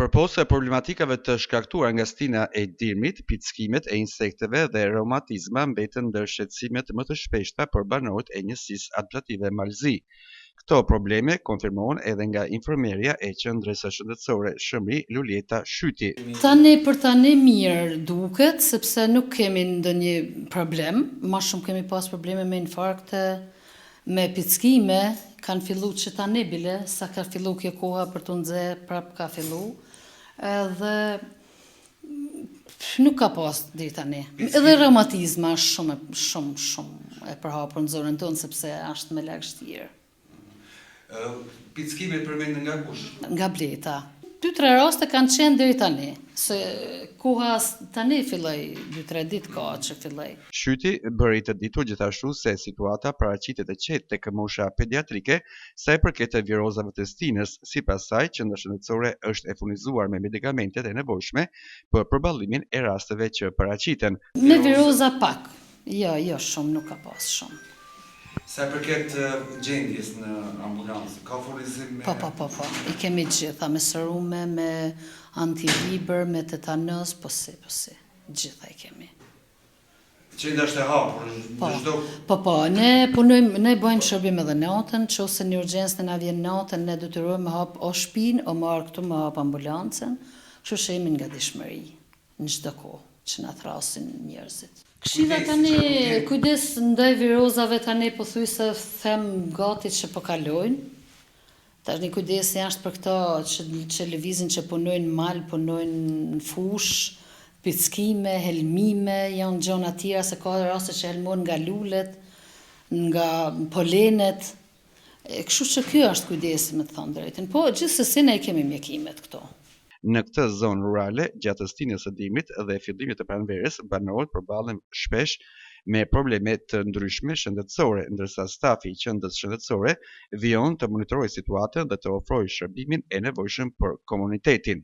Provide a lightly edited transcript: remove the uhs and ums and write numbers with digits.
Përpos problematikave të shkaktuara nga stina e dimrit, pickimet e insekteve dhe reumatizma mbeten ndër shqetësimet më të shpeshta për banorët e njësisë administrative Malzi. Këto probleme konfirmohen edhe nga infermierja e Qendrës Shëndetësore Shëmri, Luljeta Shyti. Tani për tani mirë duket, sepse nuk kemi ndonjë problem, ma shumë kemi pas probleme me infarkte, Me pickime kanë fillu që tani bile, sa ka fillu kjo koha për t'u nxe prap ka fillu, edhe nuk ka pas deri tani. Edhe reumatizma është shumë shumë shumë e përhapur në zonën tonë sepse është me lagështirë. Pickimet përmenden nga kush? Nga bleta. Dy tre raste kanë qenë deri tani, se koha tani filloi, dy tre ditë ka që filloi. Shyti bëri të ditur gjithashtu se situata paraqitet e qetë tek mosha pediatrike sa i përket virozave të stinës. Sipas saj, qendra shëndetësore është e furnizuar me medikamentet e nevojshme për përballimin e rasteve që paraqiten. Me viroza pak, Jo, jo shumë, nuk ka pas shumë. Sa i përket gjendjes në ambulancë, ka furnizim me... Po, po, po, po, i kemi të gjitha, me serume, me antivibër, me tetanos, po si, po si, të gjitha i kemi. Qendra është e hapur, po, në çdo... Po, po, ne punojmë, ne bëjmë shërbim edhe natën, qoftë se një urgjencë ne na vjen natën, ne detyrohemi me hap o shpinë, o me ardhë këtu me hap ambulancën, kështu që jemi në gatishmëri. Në çdo kohë që na thrasin njerëzit. Këshilla tani, kujdes ndaj virozave tani pothuajse them gati që po kalojnë. Tani kujdesi është për këto që që lëvizin që punojnë në mal, punojnë në fushë, pickime, helmime, janë gjëra tjera se ka raste që helmohen nga lulet, nga polenet. E kështu që ky është kujdesi me të thënë drejtën. Po gjithsesi ne i kemi mjekimet këto. Në këtë zonë rurale, gjatë stinës së dimrit dhe fillimit të pranverës, banorët përballen shpesh me probleme të ndryshme shëndetësore, ndërsa stafi i qendrës shëndetësore vijon të monitorojë situatën dhe të ofrojë shërbimin e nevojshëm për komunitetin.